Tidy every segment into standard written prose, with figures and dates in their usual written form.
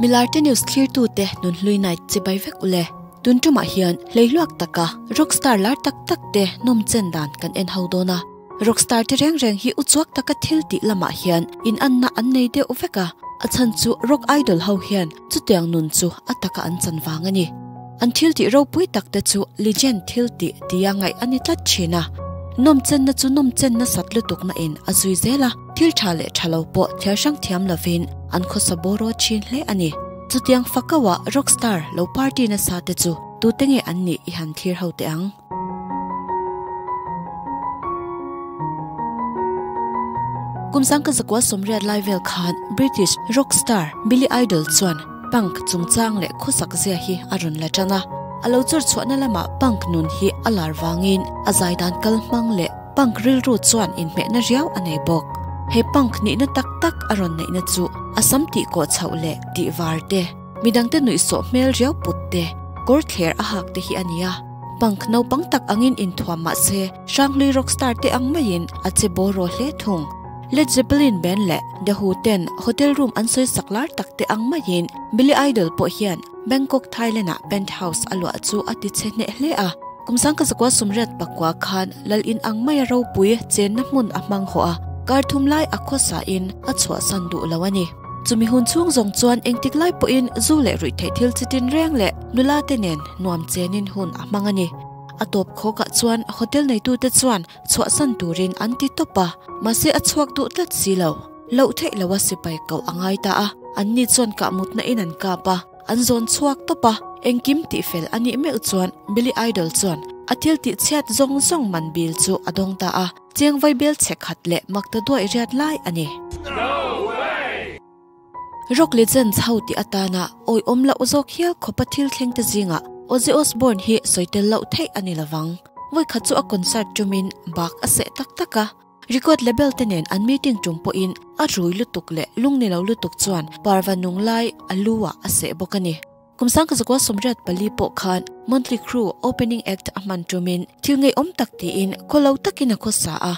Milarte news thlirtute nunhlui night chibai vek ule. Tun tumah hian hleihluak taka rockstar lar tak tak te nawm chen dan kan en ho dawn a. Rockstar te reng reng hi uchuak taka thil tih lamah hian in anna an nei deuh vek a, a chhan chu rock idol ho hian chutiang nun chu a taka an chan vang a ni. An thil tih ropui tak te chu legend thil tih tia ngaih a ni tlat thin a. Nawm chenna chu nawm chenna sat lutuk na in a zui zel a, thil tha leh tha lo pawh thiar hrang thiam lovin an khawsa bawraw thin hle a ni. Chutiang fakauah rockstar lo party nasa te chu tute nge an nih i han thlir ho teh ang. Kum sangka zakua sawmriat lai vel khan British rock star Billy Idol chuan punk chungchang leh khawsak zia hi a rawn la tan a. A lo chawr chhuahna lamah punk nun hi a lar vangin a zaidan kal hmang leh punk rilru chuan inhmehna riau a nei bawk. He punk nihna tak tak a rawn neihna chu a sam tih kawh chhoh leh tih var te, midangte nuihsawh hmel riau put te, kawr thler a hak te hi a ni a. Punk naupang tak angin inthuam mah se, Hranghlui rockstar te ang maiin a che bawraw hle thung. Led Zeppelin band leh The Who ten hotel room an sawi sak lar tak te ang maiin Billy Idol pawh hian Bangkok, Thailand ah penthouse a luah chu a ti chhe hneh hle a. Kum sangka zakua sumriat pakua khan lal in ang maia ropui chenna hmun a hmang haw a, kar thum lai a khawsa in a chhuahsan duh lo a ni. Chumi hun chhung zawng chuan engtik lai pawhin zu leh ruihtheih thil chi tin reng leh nula te nen nuam chenin hun a hmang a ni. A tawp khawkah chuan hotel neitute chuan chhuahsan turin an ti tawp a, mahse a chhuak duh tlat si lo. Loh theih loa sipai koh a ngai ta a, anni chuan kah mutna in an kap a, an zawn chhuak tawp a, engkim tihfel a nih meuh chuan Billy Idol chuan a thil tihchhiat zawng zawng man bil chu a dawng ta a, cheng vaibel chhe khat leh makta duai riat lai a ni. Rock legends ho tih atana awihawm loh zawk hial khawpa thil thleng te zingah Ozzy Osbourne hi sawi tel loh theih a ni lovang. Vawikhat chu a concert tumin bak a seh tak tak a, record label te nen an meeting tum pawhin a rui lutuk leh lung ni lo lutuk chuan parva nung lai a lu ah a seh bawk a ni. Kum sangka zakua 84 pawh khan Motley Crue opening act a hman tumin thil ngeiawm tak tiin khawlo takin a khawsa a.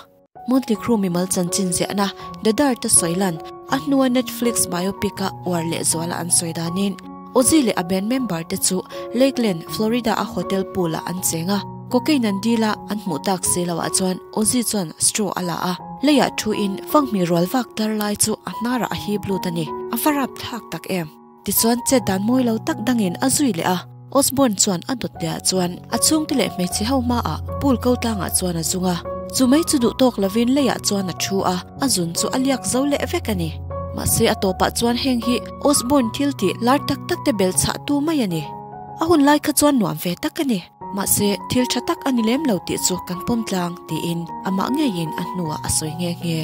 Motley Crue mimal chanchin ziahna The Dirt a sawi lan a hnua Netflix biopic a uar lehzuala an sawi danin Ozzy leh a band member te chu Lakeland, Florida a hotel pool ah an cheng a. Cocaine an deal a, an hmuh tak si loah chuan Ozzy chuan straw a la a, leiah thu in fanghmir rual vak tar lai chu a hnarah a hip lut a ni. A va rapthlak tak em! Tichuan chet dan mawi lo tak dangin a zui leh a, Osborne chuan a dawt lehah chuan a chhungte leh hmeichhe ho hmaah pool ko tlangah chuan a zung a. Chu mai chu duh tawk lovin leiah chuan a thu a, a zun chu a liak zo leh vek a ni. Mahse a tawpah chuan heng hi Osborne thil tih lar tak tak te bel chhah tu mai a ni. A hun lai kha chuan nuam ve tak a ni. Mahse thil tha tak a ni lem lo tih chu kan pawm tlang tiin amah ngeiin a hnuah a sawi nghe nghe.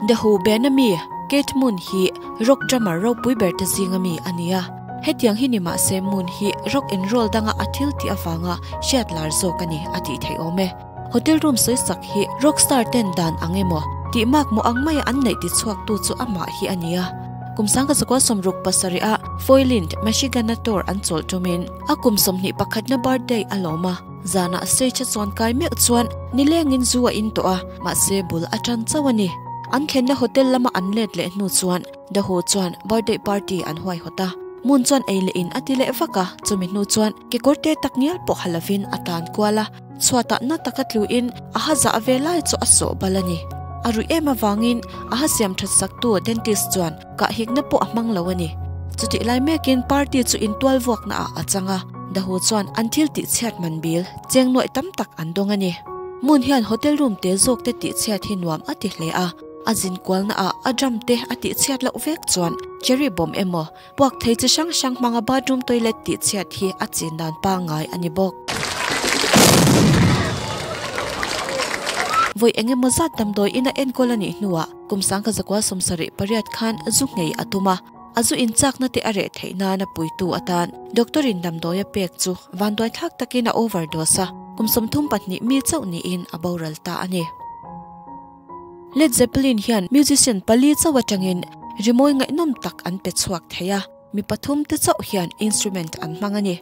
The Who band ami Keith Moon hi rock drummer ropui ber te zing ami a ni a. Hetiang hi ni mah se Moon hi rock and roll danga a thil tih avanga hriat lar zawk a ni a tih theih awm e. Hotel room sawi sak hi rock star ten dan ang emaw tih mak maw ang maia an neih ti chhuak tu chu amah hi a ni a. Kum 1977 a Foylind, Michigan a tour an chawlh tumin a kum 21 na birthday a lawm a. Zanah stage a chuan kai meuh chuan nilengin zu a in tawh a, mahse bul a tan chauh a ni. An thlenna hotel lama an let leh hnu chuan Dahu chuan birthday party an huaihawt a, Moon chuan ei leh in a ti leh vak a, chumi hnu chuan kekawr te tak ngial pawh ha lovin a tan kual a, chhuatah na taka tluin a ha zah ve lai chu a sawh bal a ni. A ruih em avangin a ha siam that saktu dentist chuan kahhikna pawh a hmang lo a ni. Chutih lai mekin party chu intual vuakna ah a chang a, Dahu chuan an thil tihchhiat man bil cheng nuaih tam tak an dawng a ni. Moon hian hotel room te zawk te tihchhiat hi nuam a ti hle a, a zin kualna ah a drum te a tihchhiat loh vek chuan cherry bomb emaw puak thei chi hrang hrang hmanga bathroom toilet tihchhiat hi a chin dan pangngai a ni bawk. Vawi eng emaw zat damdawi ina enkawl a nih hnuah kum 1978 khan zu nghei a tum a, a zu inchakna te a reh theih nana puitu atan doctor in damdawi a pek chu vanduai thlak takin a overdose a, kum 32 mi chauh niin a boral ta a ni. Led Zeppelin hian musician pali chauh atangin rimawi ngaihnawm tak an pe chhuak thei a, mi pathum te chauh hian instrument an hmang a ni.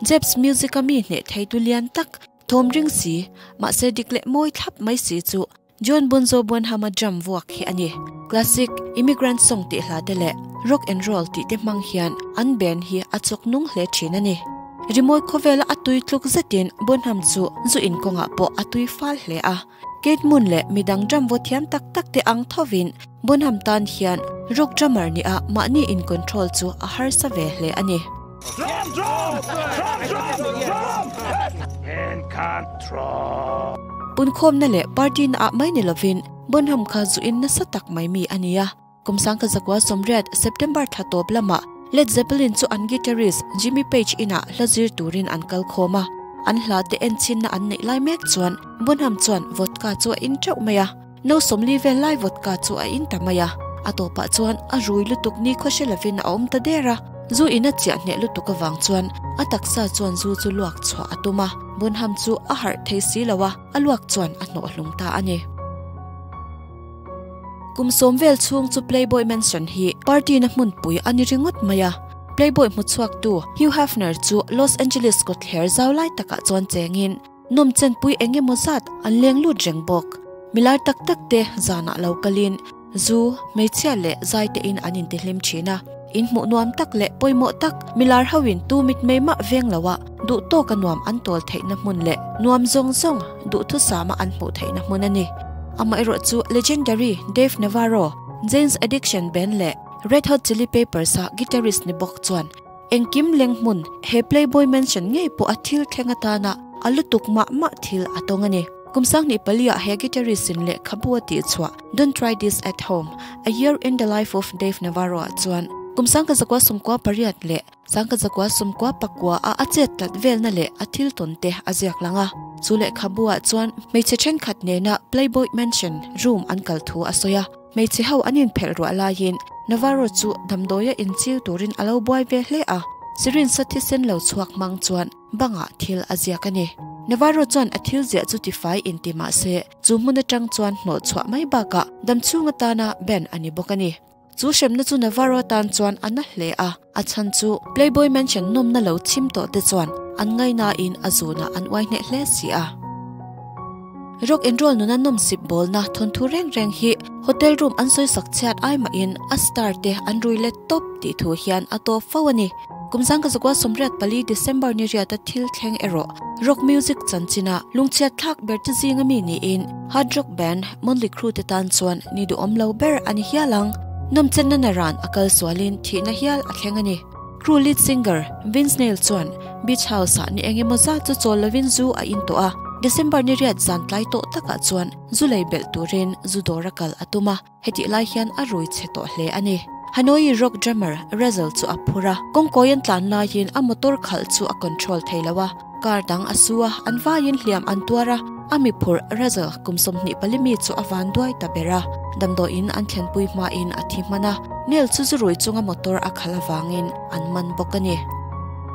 Jazz music a mi hneh theitu lian tak, thawm ring si, mahse dik leh mawi thlap mai si chu. John Bonzo Bonham-a drum vuak hi a ni. Classic, Immigrant Song tih hla te leh Rock and Roll tih te hmang hian an band hi a chawk nung hle thin a ni. Rimawi khawvela a tui tluk zetin Bonham chu zu inkawngah pawh a tui fal hle a. Kate Moon leh midang drum vaw thiam tak tak te ang thovin Bonham tan hian rock drummer nia mahni in control chu a harsa ve hle a ni. Punkhawmna leh party na ah mai ni lovin Bonham kha zu in nasa tak mai mi a ni a. Kum 1980 September thla tawp lamah Led Zeppelin chu an guitarist Jimmy Page inah hla zir turin an kal khawm a. An hla te en chhinna an neih lai mek chuan Bonham chuan vodka chu a in teuh mai a. No 40 vel lai vodka chu a in ta mai a. A tawpah chuan a rui lutuk ni khaw hre lovin a awm ta der a. Zu in a chiah hneh lutuk avang chuan a taksa chuan zu chu luak chhuah a tum a. Bonham chu a harh thei si lo a, a luak chuan a hnawh hlum ta a ni. Kum sawm vel chhung chu Playboy Mansion hi party na hmunpui a ni ringawt mai a. Playboy hmuchhuaktu Hugh Hefner chu Los Angeles kawtthler zau lai takah chuan chengin nawmchenpui eng emaw zat an leng lut reng bawk. Milar tak tak te zanah lo kalin zu, hmeichhia leh zai tein an intihlim thin a. In hmuh nuam tak leh pawimawh tak milar hoin tu mitmei mah veng loa duh tawka nuam an tawl theihna hmun leh nuam zawng zawng duhthusama an hmuh theihna hmun a ni. Amaherawh chu legendary Dave Navarro, Jane's Addiction band leh Red Hot Chili Peppers-a guitarist ni bawk chuan engkim leng hmun he Playboy Mansion ngei pawh a thil thleng atana a lutuk mah mah thil a tawng a ni. Kum 2004-ah he guitarist-in lehkhabu a tihchhuah Don't Try This At Home, A Year in the Life of Dave Navarro-ah chuan kum 1998 leh 1994 a a chet tlat velna leh a thil tawn te a ziak lang a. Chu lehkhabu ah chuan hmeichhe thenkhat nena Playboy Mansion room an kal thu a sawi a. Hmeichhe ho an inphelh ruah laiin Navarro chu damdawia inchiu turin a lo buai ve hle a. Syringe a thisen lo chhuak hmang chuan bangah thil a ziak a ni. Navarro chuan a thil ziah chu tifai inti mah se chu hmun atang chuan hnawhchhuah mai bakah damchhung atana ban a ni bawk a ni. Chu hremna chu Navarro tan chuan a na hle a, a chhan chu Playboy Mansion nawmna lo chim tawh te chuan an ngainain a zunah an uai hneh hle si a. Rock and roll nuna nawmsip bawlna thawnthu reng reng hi hotel room an sawisak chhiat ai mahin a star te an rui let tawp tih thu hian a tawp fo a ni. Kum 1984 December ni riata thil thleng erawh rock music chanchina lungchhiat thlak ber te zinga mi niin hard rock band Motley Crue te tan chuan ni duhawm lo ber a ni hial ang. Nawmchenna naran a kal sualin thihna hial a thleng a ni. Crue lead singer Vince Neil chuan Beach House-ah ni eng emaw zat chu chawl lovin zu a in tawh a, December ni riat zan tlai tawh takah chuan zu lei belh turin zu dawr a kal a tum a. Hetih lai hian a rui chhe tawh hle a ni. Hanoi rock drummer Razzle chu a phur a, kawngkawi an tlan laiin a motor khalh chu a control thei lo a, car dang a su a, an vaiin hliam an tuar a, a mi phurh Razzle kum 24 mi chu a van duai ta ber a, damdawiin an thlenpui hmain a thi hman a, Neil chu zu rui chunga motor a khalh avangin an man bawk a ni.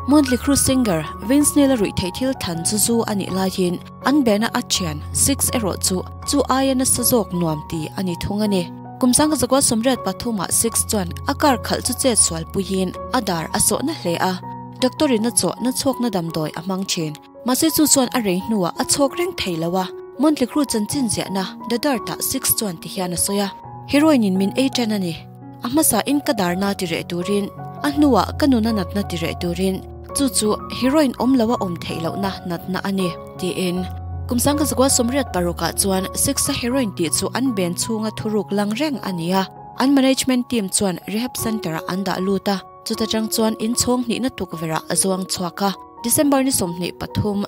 Motley Crue singer Vince Neil a ruih theih thil than chu zu a nih laiin, An bena a thian Six erawh chu chu aia nasa zawk nuam ti a ni thung a ni. Kum 1983 ah Six chuan a car khalh chu chet sual puiin a dar a sawhna hle a, doctor in a chawh na chhawkna damdawi a hmang thin. Mahse chu chuan a rei hnuah a chhawk reng thei lo a, Motley Crue chanchin ziahna The Dirt ah Six chuan ti hian a sawi a, Heroin in min ei tan a ni. A hmasa in ka darna ti reh turin, a hnuah ka nuna natna ti reh turin, chu chu heroin awm lo a awm theih lohna natna a ni, tiin. Kum 1986 ah chuan Six-a heroin tih chu an ben chhunga thuruk lang reng a ni a, an management team chuan rehab centre-ah an dah lut a, chuta tang chuan inchhawng hnihna tukverh-ah a zuang chhuak a. December ni 23,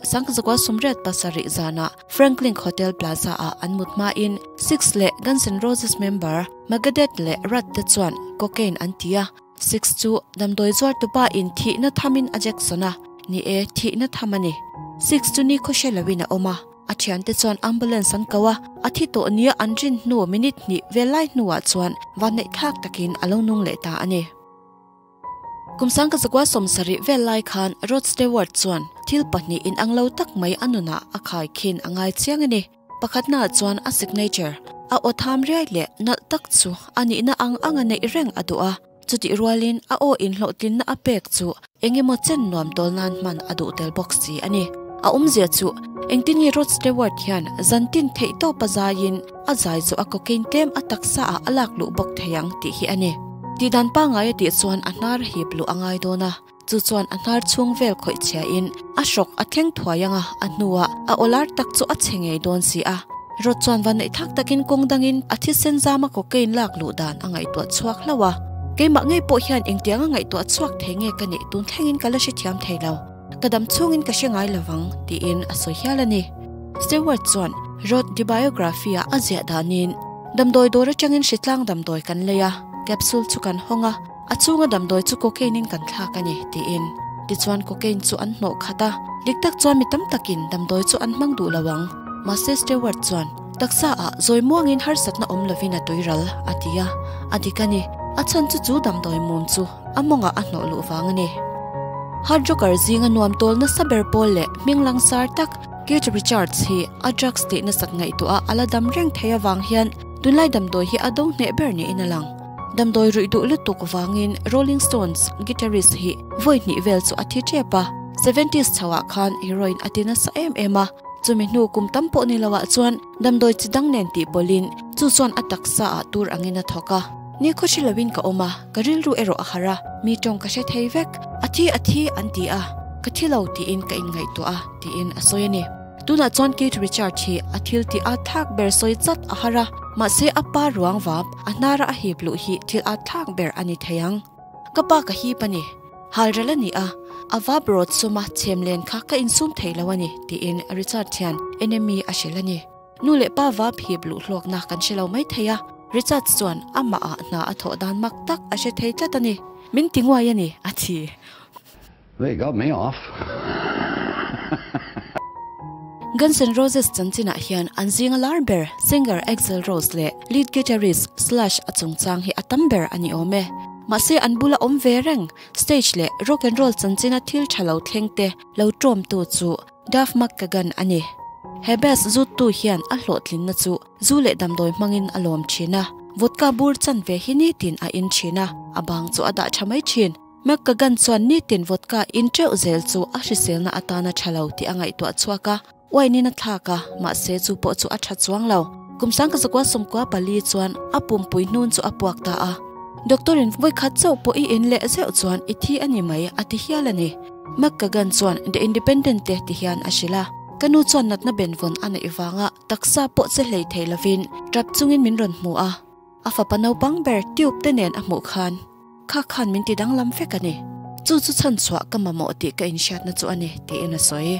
1987 zanah Franklin Hotel Plaza-ah an mut hmain Six leh Guns N' Roses member Megadeth leh Rat te chuan cocaine an ti a, Six chu damdawi zuartupa in thihna thamin a Jackson a, ni e, thihna tham a ni. Six chu ni khaw hre loin a awm a, a thiante chuan ambulance an ko a, a thi tawh nia an rin hnu minute hnih vel lai hnuah chuan vanneihthlak takin a lo nung leh ta a ni. Kum 1970 vel lai khan Rod Stewart chuan thil pahnih inang lo tak mai a nunah a khai khin a ngai chiang a ni. Pakhatnaah chuan a signature, a aw tham riai leh nalh tak chu a nihna ang anga neih reng a duh a, chutih rualin a aw inhlawhtlinna a pek chu eng emaw chen nuam tawl nan hman a duh tel bawk si a ni. A awmzia chu engtin nge Rod Stewart hian zantin theihtawpa zaiin a zai chu a cocaine tlem a taksa ah a lak luh bawk thei ang tih hi a ni. Tihdan pangngai a tih chuan a hnar a hip luh a ngai dawn a, chu chuan a hnar chhung vel khawih chhia in a hrawk a thleng thuai ang a, a hnuah a awlar tak chu a chhe ngei dawn si a. Rod chuan vanneih thak takin kawng dangin a thisen zama cocaine lak luh dan a ngaihtuah chhuak hlauh a, keimah ngei pawh hian engtianga ngaihtuah chhuak thei nge ka nih tun thlengin ka la hrethiam thei lo. Ka dam chhungin ka hre ngai lovang, tiin a sawi hial a ni. Stewart chuan Rod the Biography-ah a ziah danin, Damdawi dawr atangin hritlang damdawi kan lei a, capsule chu kan hawng a, a chhunga damdawi chu cocaine-in kan thlak a ni, tiin. Tichuan cocaine chu an hnawh khat a, dik tak chuan mi tam takin damdawi chu an hmang duh lo ang. Mahse Stewart chuan, Taksaah zawi muangin harsatna awm lovin a tuiral, a ti a. A dik a ni, a chhan chu chu damdawi mum chu A mawngah a hnawh luh vang a ni. Hard rocker zinga nuam tawl nasa ber pawl leh hming langsar tak Keith Richards hi a drugs tih nasat ngaihtuah a la dam reng thei avang hian tunlai damdawi hi a do hneh ber niin a lang. Damdawi ruih duh lutuk vangin Rolling Stones guitarist hi vawi hnih vel chu a thi tep a, seventies chhoah khan heroin a ti nasa em em a, chumi hnu kum tam pawh ni loah chuan damdawi chi dang nen tih pawlhin chu chuan a taksa ah tur angin a thawk a. Ni khaw hre loin ka awm a, ka rilru erawh a harh a, mi tawng ka hre thei vek. A thi a thi an ti a, ka thi lo tiin ka inngaihtuah a, tiin a sawi a ni. Tunah chuan Keith Richard hi a thil tih at thlak ber sawi chat a har a, mahse a pa ruang vap, a hnara a hip luh hi thil at thlak ber a ni thei ang. Ka pa ka hip a ni. Halral a ni a, a vap rawt suma chhem len kha ka insum thei lo a ni, tiin Richard hian NME a hrilh a ni. Nu leh pa vap hip luh hlawkna kan hre lo mai thei a, Richard chuan amah ah hna a thawh dan mak tak a hre thei tlat a ni. Min ti nguai a ni, a ti. They got me off. Guns N' Roses chanchinah hian an zinga lar ber singer Axl Rose leh lead guitarist Slash a chungchang hi a tam ber a ni awm e. Mahse an bula awm ve reng stage leh rock and roll chanchina thil tha lo thleng te lo tawmtu chu Duff McKagan a ni. He bass zuttu hian a hlawhtlinna chu zu leh damdawi hmangin a lawm thin a, vodka bur chanve hi nitin a in thin a, a bang chu a dah tha mai thin. McKagan chuan nitin vodka in teuh zel chu a hriselna atana tha lo tih a ngaihtuah chhuak a, wine in a thlak a, mahse chu pawh chu a tha chuang lo. Kum sangkazakua 14 chuan a pumpui hnun chu a puak ta a. Doctor in vawikhat chauh pawh i in leh zeuh chuan i thi a ni mai a ti hial a ni. McKagan chuan The Independent te ti hian a hrilh a, Ka nu chuan natna benvawn a neih vanga taksa pawh che hlei thei lovin tap chungin min rawn hmu a, a fapa naupang ber tube te nen a hmuh khan kha khan min ti danglam vek a ni. Chu chu chhan chhuah ka mamawh tih ka inhriatna chu a ni, tiin a sawi.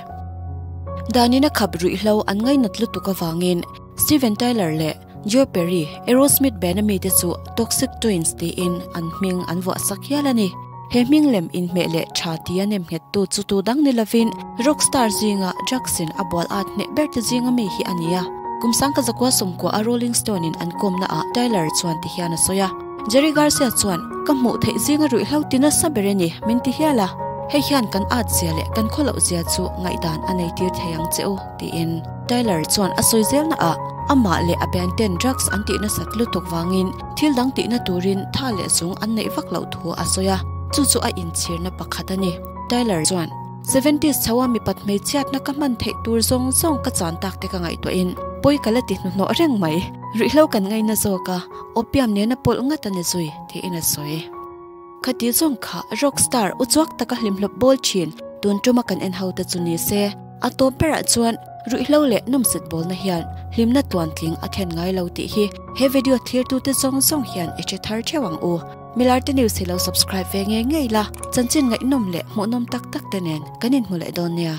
Danin a khap ruihhlo an ngainat lutuk avangin Steven Tyler leh Joe Perry, Aerosmith band a mite chu Toxic Twins tiin an hming an vuah sak hial a ni. He hming lem inhmeh leh tha tia nem nghettu chu tu dang ni lovin rock star zinga drugs in a bual at hneh ber te zinga mi hi a ni a. Kum sangkazakua sawmkua a Rolling Stone in an kawmna ah Tyler chuan ti hian a sawi a. Jerry Garcia chuan, Ka hmuh theih zinga ruihhlo ti nasa ber a ni, min ti hial a. Hei hian kan at zia leh kan khawloh zia chu ngaihdan a nei tir thei ang che u, tiin Tyler chuan a sawi zelna ah amah leh a band ten drugs an tih nasat lutuk vangin thil dang tihna turin tha leh zung an neih vak loh thu a sawi a, chu chu a inchhirna pakhat a ni. Tyler chuan, Seventies chho a mipat hmeichhiatna ka hman theih tur zawng zawng ka chan tak te ka ngaihtuahin pawi ka la ti hnuhnawh reng mai. Ruihhlo kan ngaina zawk a, opium nena pawlh ngat a ni zui, tiin a sawi. Khati zawng kha rock star uchuak taka hlimhlawp bawl thin tun tuma kan en ho te chu ni se. A tawp berah chuan ruihhlo leh nawmsit bawlna hian hlimna tluantling a thlen ngai lo tih hi he video thlirtute zawng zawng hian i hre thar theuh ang u. Milarte News hi lo subscribe ve ngei ngei la, chanchin ngaihnawm leh hmuhnawm tak tak te nen kan inhmu leh dawn nia.